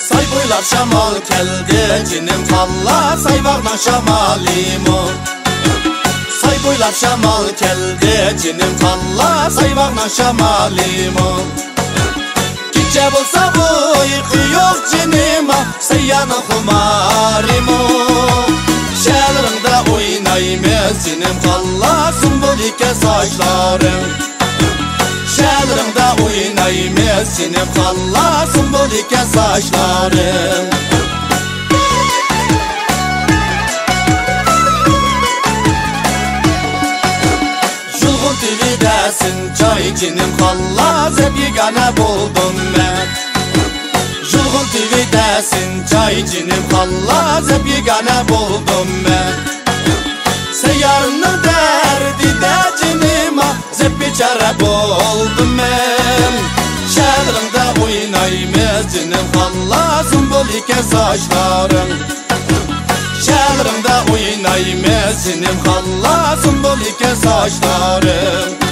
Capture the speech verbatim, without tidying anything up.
ساي بويلاپ شامال كەلدى، جېنىم خاللا، سايباغنىڭ شامالىمۇ. ساي بويلاپ شامال كەلدى، جېنىم خاللا، سايباغنىڭ شامالىمۇ. كېچە بولسا ئۇيقۇ يوق جېنىما، سەييارنىڭ خۇمارىمۇ. شەھەرلىرىڭدە ئوينايمىز، جېنىم خاللا، سۇمبۇل ئىكەن ساچلىرىڭ. شەھەرلىرىڭدە ئوينايمىز، جېنىم خاللا، سۇمبۇل ئىكەن ساچلىرىڭ. يۇلغۇن تۈۋىدە سىنچاي جېنىم خاللا، زەپ يېگانە بولدۇم مەن. يۇلغۇن تۈۋىدە سىنچاي جېنىم خاللا، زەپ يېگانە بولدۇم مەن. سەييارنىڭ دەردىدە جېنىما، زەپ بىچارە بولدۇم مەن. شەھەرلىرىڭدە ئوينايمىز، جېنىم خاللا، سۇمبۇل ئىكەن ساچلىرىڭ. شەھەرلىرىڭدە ئوينايمىز، جېنىم خاللا، سۇمبۇل ئىكەن ساچلىرىڭ.